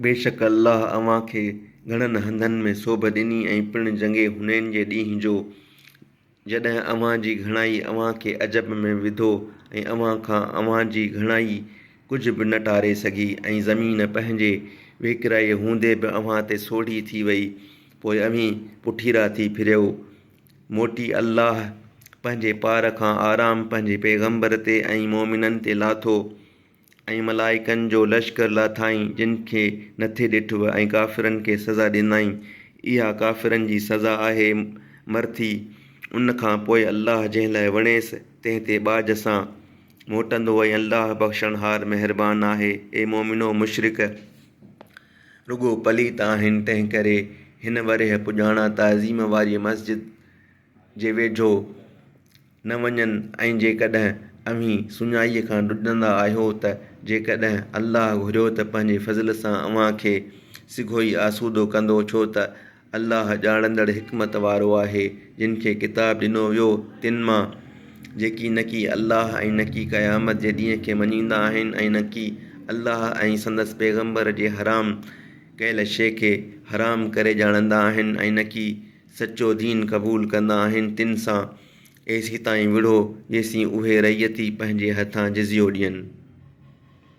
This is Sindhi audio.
بيشڪ الله اوهان کي گهڻن هنڌن ۾ سوڀ ڏني ۽ پڻ جنگ حنين جي ڏينهن جو جڏهن اوهان جي گهڻائي اوهان کي عجب ۾ وڌو ۽ اوهان کان اوهان جي گهڻائي ڪجهه به نه ٽاري سگهي ۽ زمين پنهنجي ويڪرائيء هوندي به اوهان تي سوڙهي ٿي وئي پوء اوهين پٺيرا ٿي ڦريؤ. موٽي الله پنهنجي پار کان آرام پنهنجي پيغمبر تي ۽ مؤمنن تي لاٿو. ۽ ملائڪن جو لشڪر لاٿائين جن کي نٿي ڏٺو ۽ ڪافرن کي سزا ڏنائين اها ڪافرن جي سزا آهي مرٿي ان کان پوء الله جنهن لاء وڻيس تنهن تي ٻاجهه سان موٽندو ۽ الله بخشڻهار مهربان آهي اي مؤمنو مشرڪ رڳو پليت آهن تنهنڪري هن ورهيه پڄاڻا تعظيم واريء مسجد جي ويجهو نه وڃن ۽ جيڪڏهن اوهين سڃائيء کان ڊڄندا آهيو ته جيڪڏهن الله گهريو ته پنهنجي فضل سان اوهان کي سگهو ئي آسودو ڪندو ڇو ته الله ڄاڻندڙ حڪمت وارو آهي. جن کي ڪتاب ڏنو ويو تن مان جيڪي نڪي الله ۽ نڪي قيامت جي ڏينهن کي مڃيندا آهن ۽ نڪي الله ۽ سندس پيغمبر جي حرام ڪيل شيء کي حرام ڪري ڄاڻندا آهن ۽ نڪي سچو دين قبول ڪندا آهن تن سان ايسيتائين وڙهو جيسين اهي رعيتي پنهنجي هٿان جزيو ڏين.